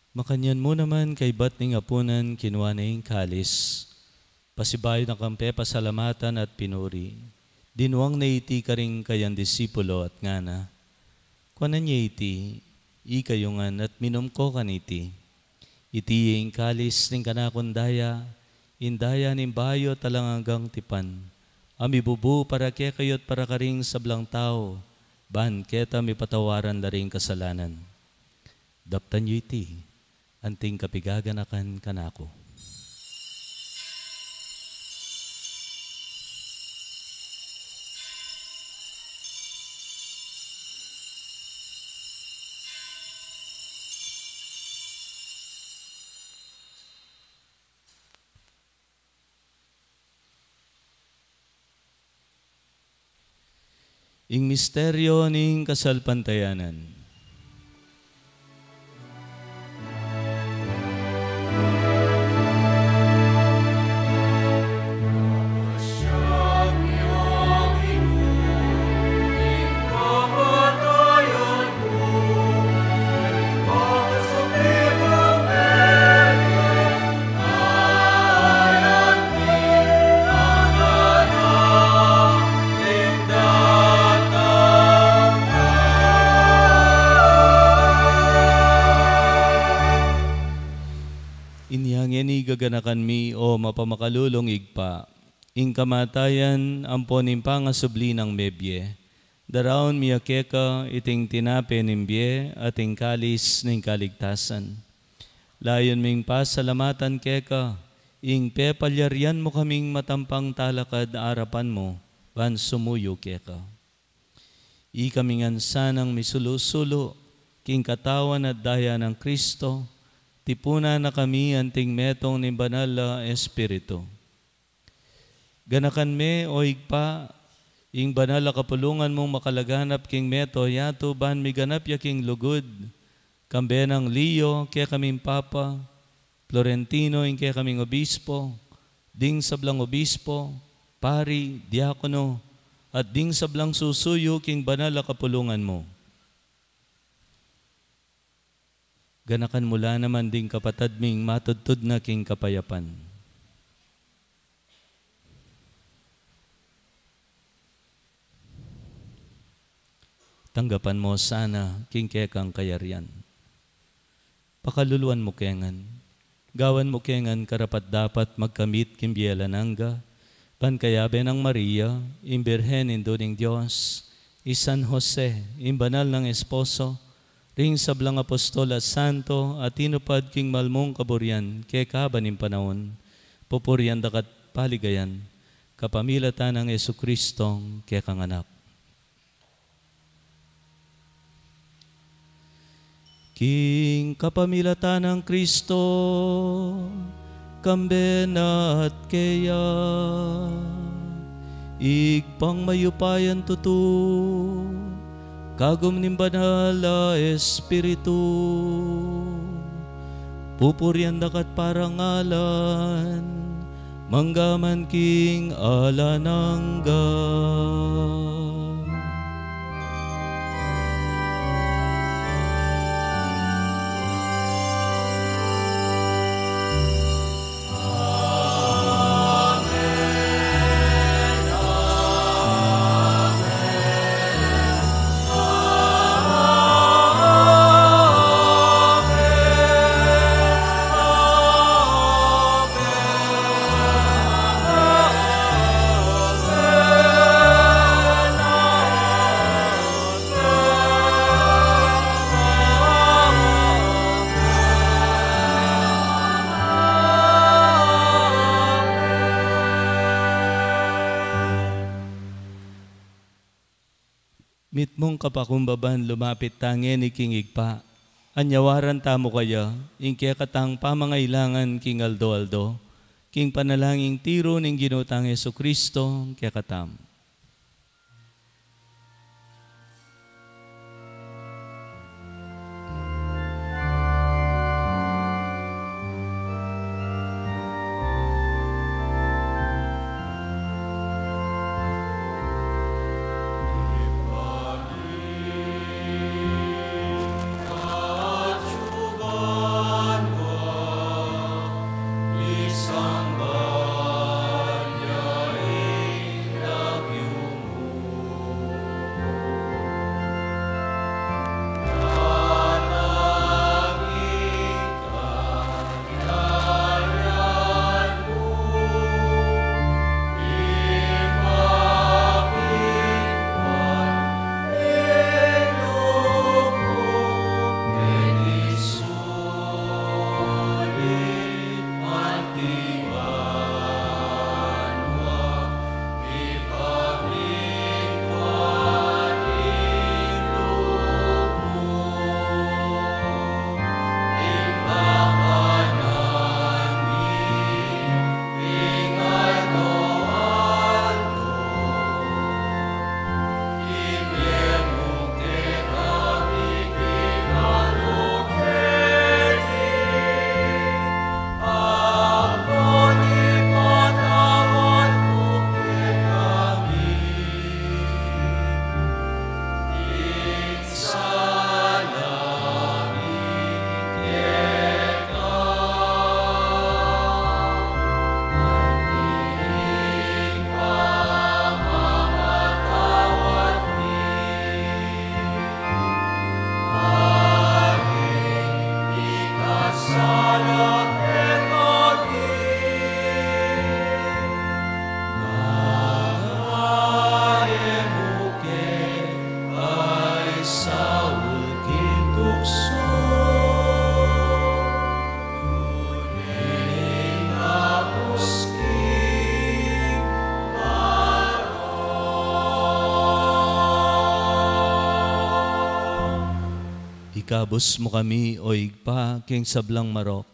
Makanyan mu naman kaybat ning apunan, kinua ne ing kalis, pasibayu na kang pepasalamatan at pinuri, dinuang ne iti karing kayang disipulo at ngana, Kuanan ye iti, ikayu ngan, at minum ko kaniti. Iti ya ing kalis ning kanakung daya, ing daya ning bayu at alang anggang tipan, a mibubu para kekayu at para karing sablang tau, ban keta mipatawaran la ring kasalanan. Daptan yu iti, anting kapigaganakan kanaku. Ing misteryo ning kasalpantayanan. Inya ngeni gaganakan mi, o mapamakalulung Ibpa, ing kamatayan ampo ning pangasubli nang mebie, daraun mi ya keka iting tinape ning bie at ing kalis ning kaligtasan. Layun ming pasalamatan keka ing pepalyarian mu kaming matampang talakad arapan mu ban sumuyu keka. Ikami ngan sanang misulu-sulu king katawan at daya nang Kristo, tipunan na kami anting metung ning Banal a Espiritu. Ganakan me, o Ibpa, ing banal a kapulungan mung makalaganap king mabilug a yatu ban miganap ya king lugud, kambe nang Leo, kekaming Papa, Florentino, ing kekaming obispo, ding sablang obispo, pari, diakono, at ding sablang susuyu king banal a kapulungan mu. Ganakan mu la naman ding kapatad ming matudtud na king kapayapan. Tanggapan mu sana king kekang kayarian. Pakaluluan mu ke ngan. Gawan mu ke ngan karapat-dapat magkamit king bie alang angga, ban kayabe nang Maria, ing Birhen Indu ning Dios, i San Jose, ing banal nang esposo, ring sablang apostol at santo a tinupad king mal mung kaburian keka ban ing panaun, pupurian da ka at paligayan, kapamilatan nang Jesucristong kekang Anak. King kapamilatan nang Kristo, kambe na at keya, Ibpang mayupayang tutu, kagum ning Banal a Espiritu, pupurian da ka at parangalan, mangga man king alang angga. Mitmung kapakumbaban, lumapit ta ngeni king Ibpa, anyawaran tamu kaya ing kekatang pamangailangan king aldo-aldo, king panalangin tiru ning Ginu tang Jesucristo kekatamu. Ikabus mu kami, O Ibpa, king sablang marok.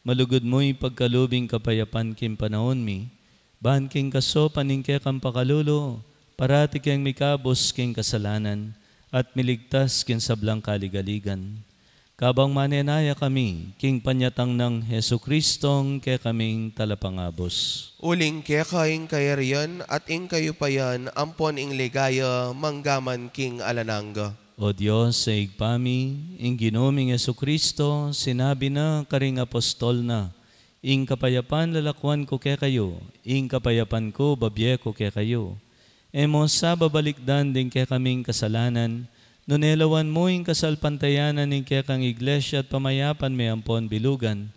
Malugud mu ipagkalub ing kapayapan king panaun mi, ban king kasopan ning kekang pakalulu, parati keng mikabus king kasalanan, at miligtas king sablang kaligaligan. Kabang manenaya kami king panyatang nang Jesucristong kekaming Talapangabus. Uling keka ing kayarian at ing kayupayan ampon ing ligaya manggaman king alang angga. O Dios, a Ibpa mi, ing Ginu ming Jesucristo, sinabi na karing apostol na, "Ing kapayapan lalakuan ku kekayu, ing kapayapan ku babie ku kekayu." E mu sa babalikdan ding kekaming kasalanan, nune lawan mu ing kasalpantayanan ning kekang Iglesia at pamayapan me ampon bilugan,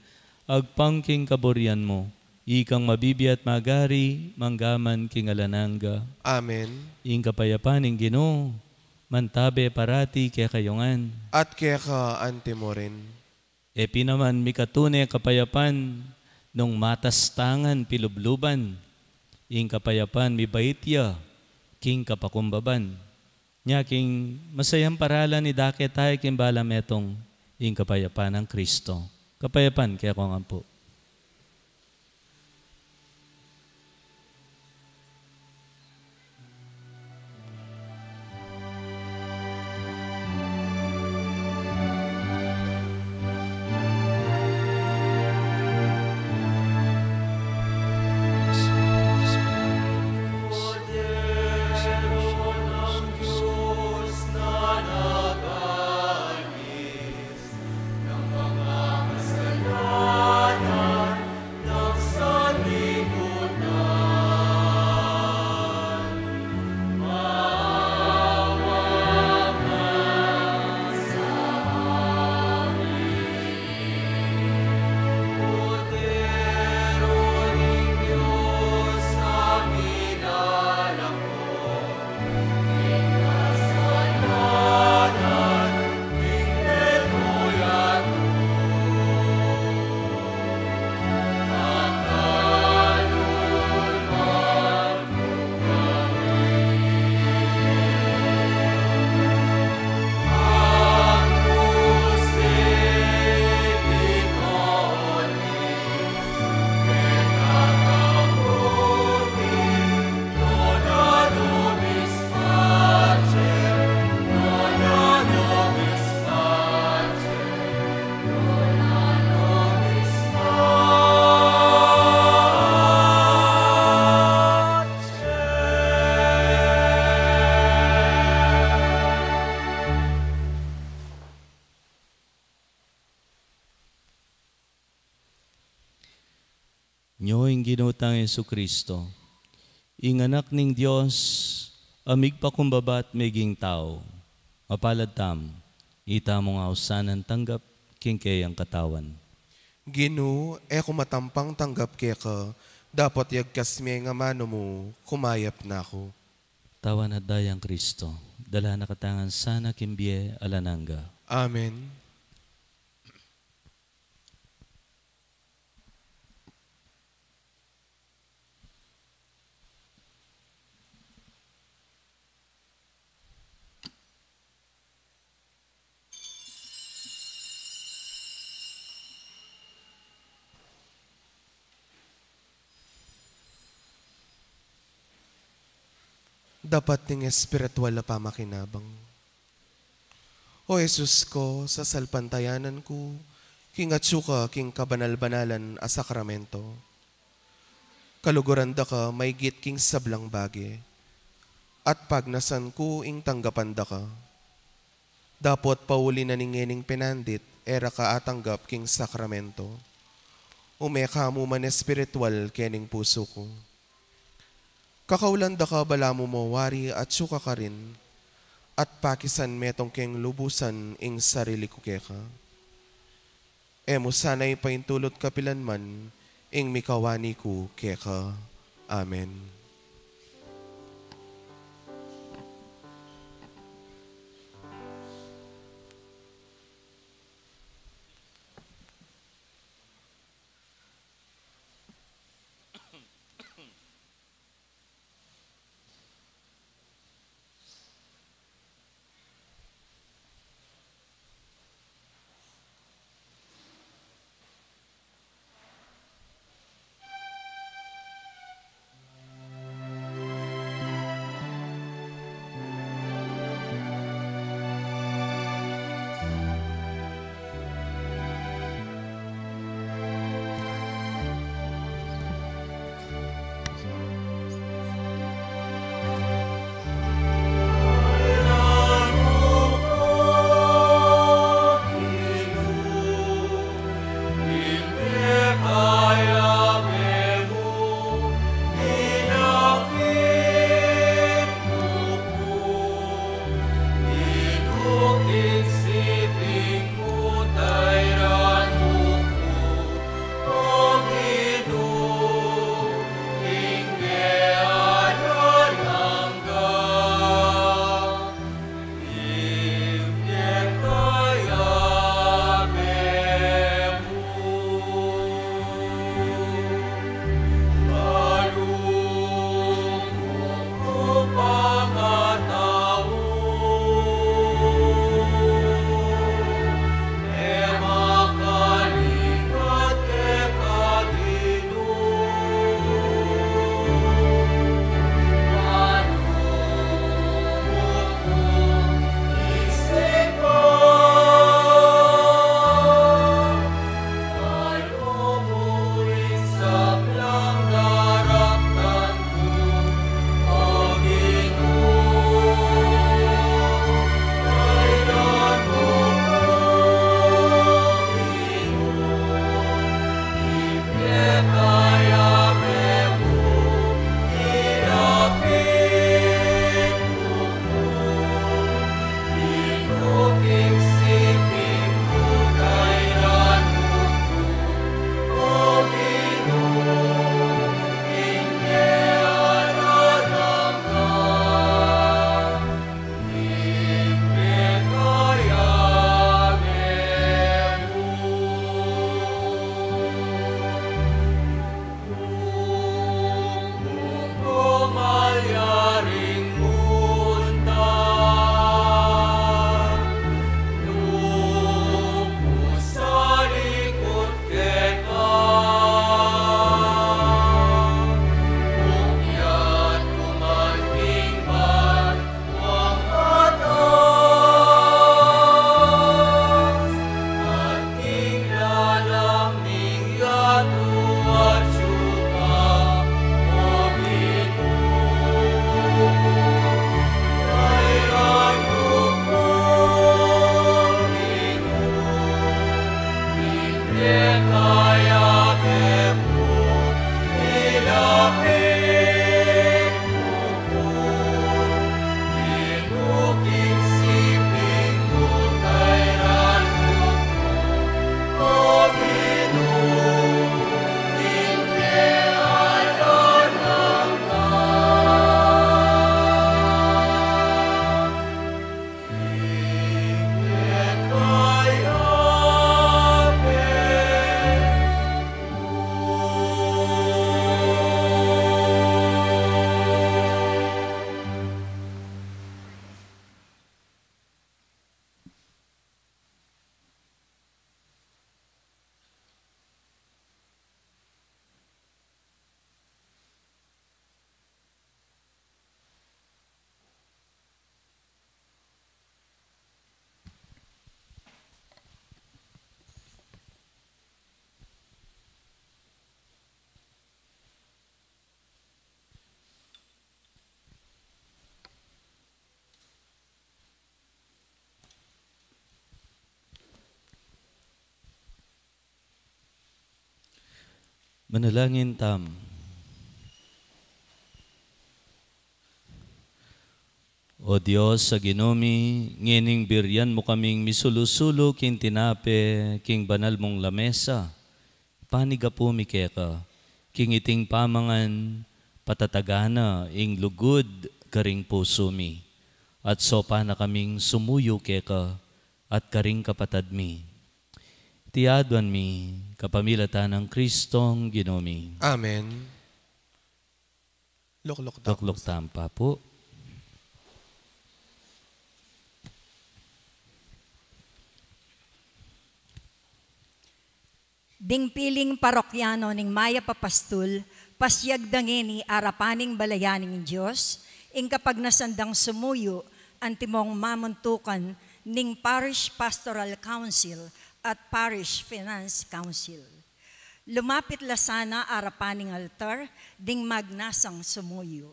agpang king kaburian mu, ikang mabibie at magari, manggaman king alang angga. Amen. Ing kapayapan ning Ginu, mantabe parati kekayu ngan. At keka anti mu rin. E pin naman mikatune kapayapan nung matas ta ngan pilubluban, ing kapayapan mibait ya king kapakumbaban. Nya king masayang paralan idake tayu king bala metung, ing kapayapan nang Kristo. Kapayapan kekongan pu. Nyo ing Ginu tang Jesucristo, ing Anak ning Dios, a migpakumbaba at meging tau. Mapalad tamu, ita mung ausan a tanggap king keyang katawan. Ginu, e ku matampang tanggap keka, dapot yagkas me ing amanu mu, kumayap na ku. Tawan at dayang Kristo, dala na katamu ngan sana king bie alang angga. Amen. Dapat ning espiritual a pamakinabang. O Jesus ku, sasalpantayanan ku king atsu ka king kabanal-banalan a sakramento. Kaluguran da ka maigit king sablang bage, at pagnasan ku ing tanggapan da ka. Dapot pauli na ning ngening penandit, e ra ka atanggap king sakramento. Ume ka mu man espiritual kening pusu ku. Kakaulan da ka balamu mo wari atsu ka karin, at pakisan metung keng lubusan ing sarili ku keka. E mu sana ipaintulut kapilan man ing mikawani ku keka. Amen. Manalangin tamu. O Dios a Ginu mi, ngening birian mu kaming misulu-sulu king tinape king banal mung lamesa, panigapu mi keka, king iting pamangan, patatagan na ing lugud karing pusu mi, at saupan na kaming sumuyu keka at karing kapatad mi. Iti aduan mi kapamilatan nang Kristong Ginu mi. Amen. Lukluk tamu. Lukluk tamu pa pu. Ding piling parokyano ning Mayap a Pastul, pasiag da ngeni arapan ning balayan ning Dios ing kapagnasan dang sumuyu antimong mamuntukan ning Parish Pastoral Council at Parish Finance Council. Lumapit la sana arapan ning altar ding magnasang sumuyu.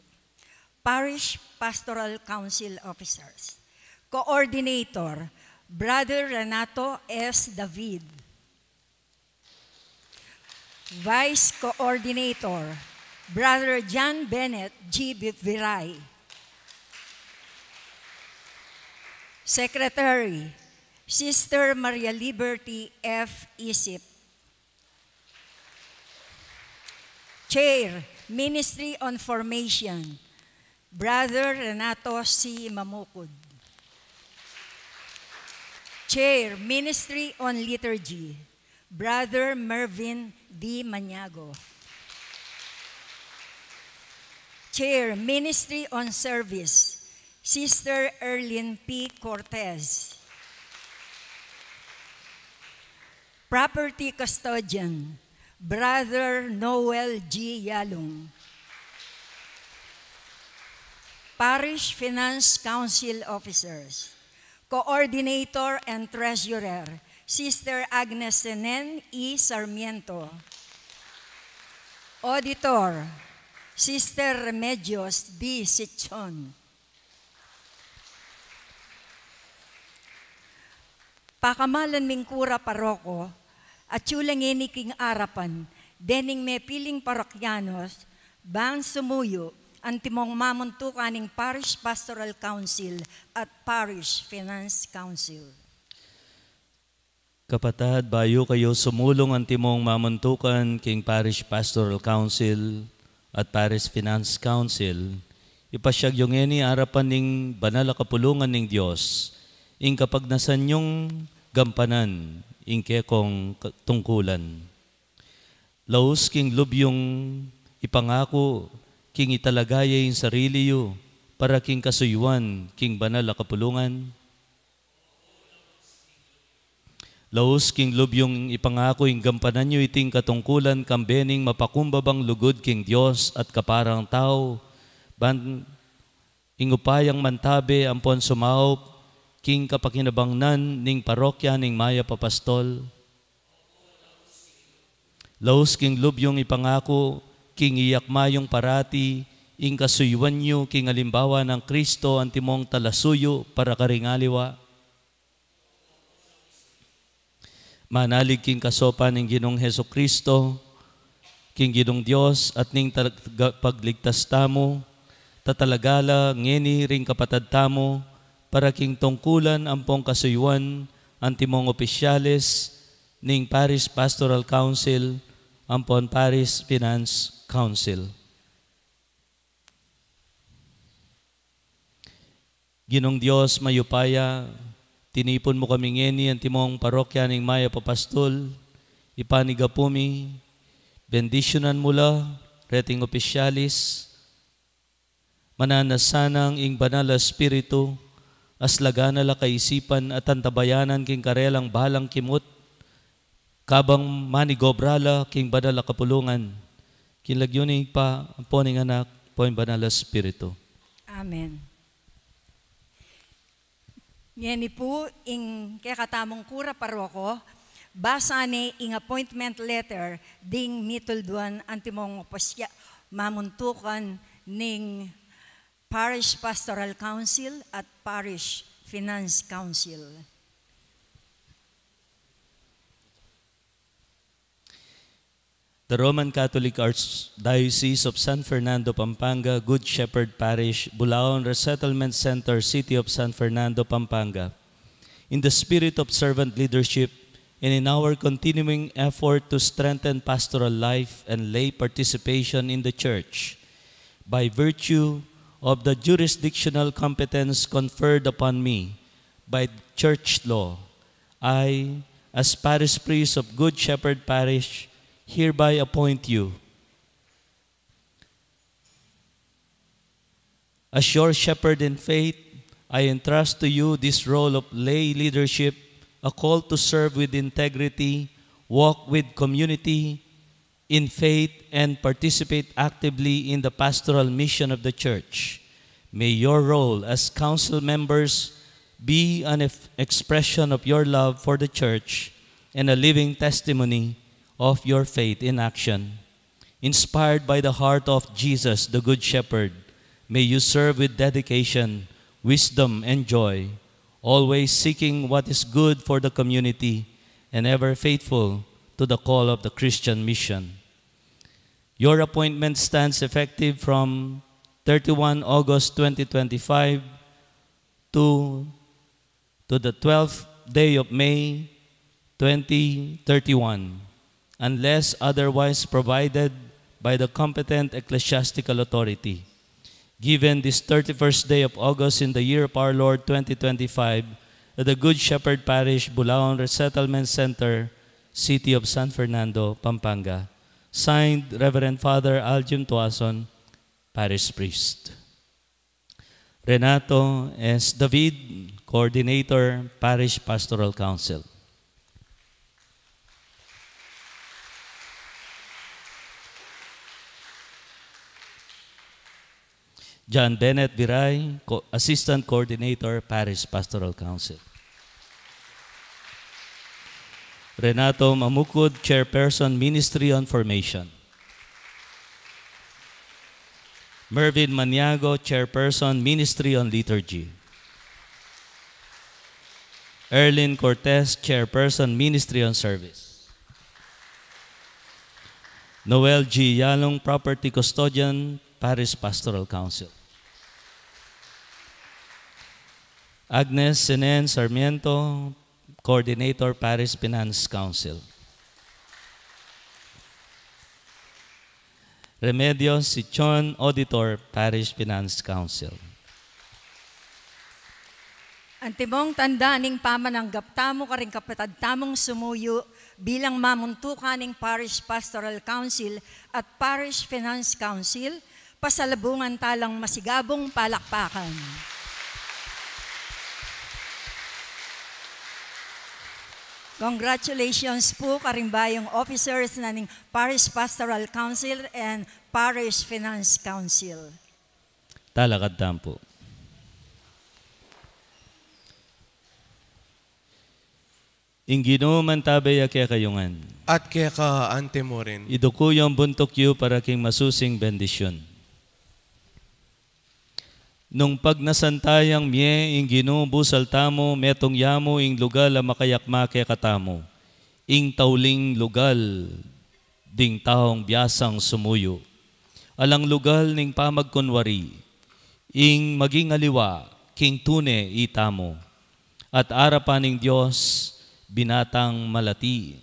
Parish Pastoral Council Officers. Coordinator, Brother Renato S. David. Vice Coordinator, Brother John Bennett G. Viray. Secretary, Sister Maria Liberty F. Isip. Chair, Ministry on Formation, Brother Renato C. Mamukud. Chair, Ministry on Liturgy, Brother Mervin D. Maniago. Chair, Ministry on Service, Sister Erlyn P. Cortez. Property Custodian, Brother Noel G. Yalung. Parish Finance Council Officers, Coordinator and Treasurer, Sister Agnes Senen E. Sarmiento. Auditor, Sister Remedios D. Sichon. Pakamalan ming kura paroko, atyu la ngeni king arapan dening mepiling parokyanos, ban sumuyu antimong mamuntukan ning Parish Pastoral Council at Parish Finance Council. Kapatad, bayu kayu sumulung antimong mamuntukan king Parish Pastoral Council at Parish Finance Council, ipasiag yu ngeni arapan ning banal a kapulungan ning Dios ing kapagnasan yung gampanan ing kekong ka-, tungkulan. Laus king lub yung ipangaku king italaga ye ing sarili yu para king kasuyuan king banal a kapulungan. Laus king lub yung ipangaku ing gampanan yu iting katungkulan kambe ning mapakumbabang lugud king Dios at kaparang tau, ban ing upayang mantabe ampon sumaup king kapakinabangnan ning parokya ning Mayap a Pastol. Laus king lub yung ipangaku king iyakma yung parati ing kasuyuan yu king alimbawa nang Kristo antimong talasuyu para karing aliwa. Manalig king kasopan ning Ginung Jesucristo, king Ginung Dios at ning Tagapagligtas tamu, tatalaga la ngeni ring kapatad tamu para king tungkulan ampong kasuyuan antimong opisyales ning Parish Pastoral Council ampon Parish Finance Council. Ginung Dios mayupaya, tinipun mu kami ngeni antimong parokya ning Mayap a Pastol, ipanigapu mi, bendisyunan mu la reting opisyalis, mananasanang ing Banal a Espiritu, aslagan na la kaisipan at antabayanan king karelang balang kimut, kabang manigobra la king banal a kapulungan. King lagyu ning Ibpa, ampo ning Anak, ampo ning Banal a Espiritu. Amen. Ngeni pu, ing kekatamung kura paroko, basa ne ing appointment letter ding mitulduan antimong pasya mamuntukan ning Parish Pastoral Council at Parish Finance Council. The Roman Catholic Archdiocese of San Fernando, Pampanga, Good Shepherd Parish, Bulaon Resettlement Center, City of San Fernando, Pampanga. In the spirit of servant leadership and in our continuing effort to strengthen pastoral life and lay participation in the Church, by virtue of the jurisdictional competence conferred upon me by Church law, I, as parish priest of Good Shepherd Parish, hereby appoint you. As your shepherd in faith, I entrust to you this role of lay leadership, a call to serve with integrity, walk with community in faith, and participate actively in the pastoral mission of the Church. May your role as council members be an eff-, expression of your love for the Church and a living testimony of your faith in action. Inspired by the heart of Jesus, the Good Shepherd, may you serve with dedication, wisdom, and joy, always seeking what is good for the community and ever faithful to the call of the Christian mission. Your appointment stands effective from thirty-one August twenty twenty-five to to the twelfth day of May twenty thirty-one, unless otherwise provided by the competent ecclesiastical authority. Given this thirty-first day of August in the year of our Lord twenty twenty-five, at the Good Shepherd Parish, Bulaon Resettlement Center, City of San Fernando, Pampanga. Signed, Reverend Father Aljim Tuason, Parish Priest. Renato S. David, Coordinator, Parish Pastoral Council. John Bennett Viray, Co-, Assistant Coordinator, Parish Pastoral Council. Renato Mamukud, Chairperson, Ministry on Formation. Mervin Maniago, Chairperson, Ministry on Liturgy. Erlin Cortez, Chairperson, Ministry on Service. Noel G. Yalong, Property Custodian, Parish Pastoral Council. Agnes Senen Sarmiento, Coordinator, Parish Finance Council. Remedios Sichon, Auditor, Parish Finance Council. Antimong tanda ning pamananggap tamu karing kapatad tamung sumuyu bilang mamuntukan ning Parish Pastoral Council at Parish Finance Council, pasalubungan ta lang masigabung palakpakan. Congratulations pu karing bayung officers na ning Parish Pastoral Council and Parish Finance Council. Talakad tamu pu. Ing Ginu mantabe ya kekayu ngan. At keka anti mu rin. Iduku yu ing buntuk yu para king masusing bendisyun. Nung pagnasan tayang mie ing Ginu busal tamu, metung ya mu ing lugal a makayakma kekatamu, ing tauling lugal ding taung biasang sumuyu. Alang lugal ning pamagkunwari, ing maging aliwa king tune itamu. At arapan ning Dios, binatang malati.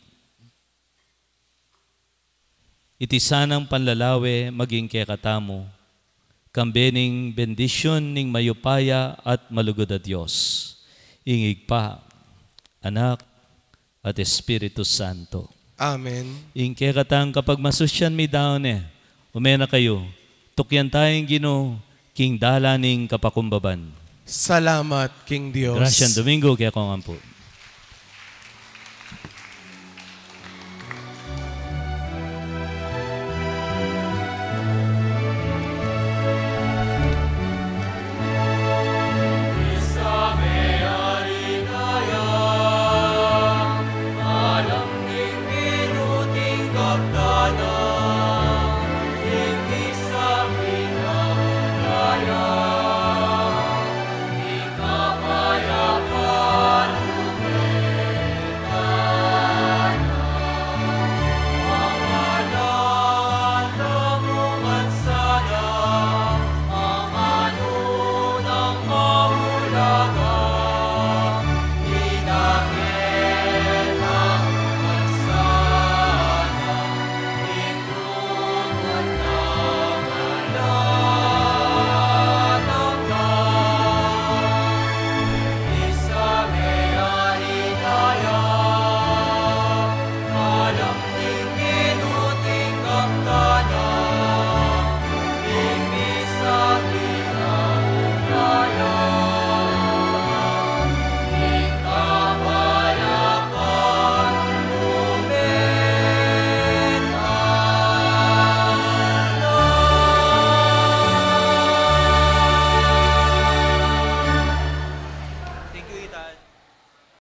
Iti sanang panlalawe maging kekatamu, kambe ning bendisyun ning mayupaya at malugud a Dios, ing Ibpa, Anak, at Espiritu Santo. Amen. Ing kekatang kapagmasusyan midaun ne, ume na kayu, tukyan taya ing Ginu, king dalan ning kapakumbaban. Salamat king Dios. Gracias Domingo, kekongan pu.